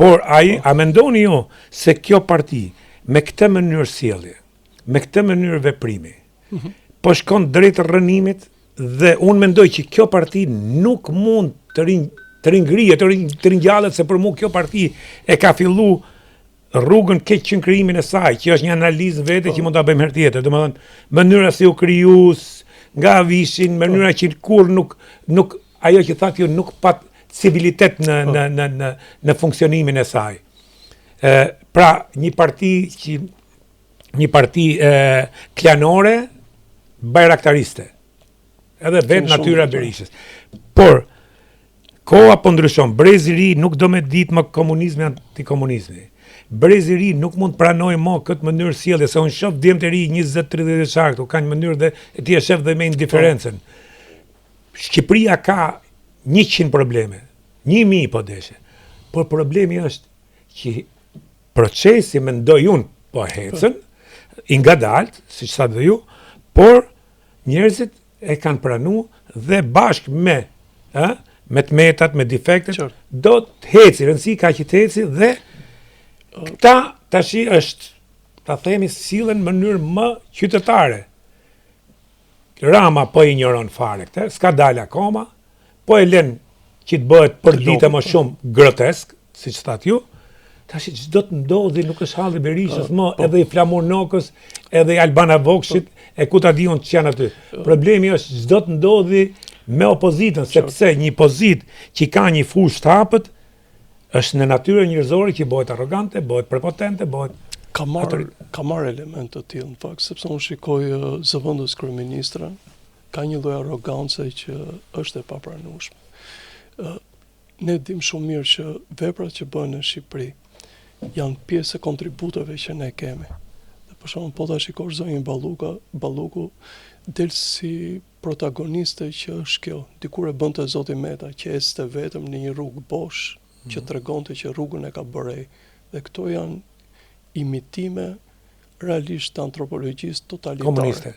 Por ai, a mendoni ju se kjo parti me këtë mënyrë sjellje, me këtë mënyrë veprimi, po shkon drejt rrënimit dhe unë mendoj që kjo parti nuk mund të rin të ringrihet, të, rin, të ringjallet se për mua kjo parti e ka fillu rrugën keq që në krijimin e saj, që është një analizë në vete që mund ta bëjmë herë tjetër. Domethënë, mënyra si u kriju, nga vishin, mënyra që kur nuk nuk ajo që thatë ju nuk pat civilitet në në në në në funksionimin e saj. Ë pra një parti që një parti e, klanore bajraktariste. Edhe vetë natyra e Berishës. Por koha po ndryshon, brezi i ri nuk do me ditë më komunizmi antikomunizmi. Brezi i ri nuk mund të pranojë më këtë mënyrë sjellje, se unë shoh djem të ri 20-30 vjeçar këtu kanë mënyrë dhe e ti e shef dhe me indiferencën. Shqipëria ka 100 probleme, 1000 po deshe. Por problemi është që procesi mendoj unë po ecën, i ngadalt, siç thatë dhe ju, por njerëzit e kanë pranu dhe bashkë me, ë, me të metat, me defektet, do të heci, rëndësi ka që të heci dhe këta tashi është, ta themi, sillen në mënyrë më qytetare. Rama po i injoron fare këtë, s'ka dalë akoma, po e lën që të bëhet për ditë më shumë grotesk, siç thatë ju. Tash ç'do të ndodhi nuk është halli Berishës më, po. edhe i Flamur Nokës, edhe i Albana Vokshit, e ku ta di unë që janë aty. Problemi është ç'do të ndodhi me opozitën, sepse një pozitë që ka një fushë të hapët, është në natyrën njerëzore që bëhet arrogante, bëhet prepotente, bëhet ka marrë ka marrë element të tillë në fakt, sepse unë shikoj zëvendës kryeministren, ka një lloj arrogance që është e papranueshme. Ne dim shumë mirë që veprat që bëhen në Shqipëri janë pjesë e kontributeve që ne kemi. Dhe për shembull, po ta shikosh zonjën Balluka, Balluku del si protagoniste që është kjo. Dikur e bënte zoti Meta, që ecte vetëm në një rrugë bosh, që tregonte që rrugën e ka bërë ai. Dhe këto janë imitime realisht të antropologjisë totalitare. Komuniste.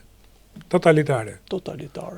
Totalitare. Totalitare.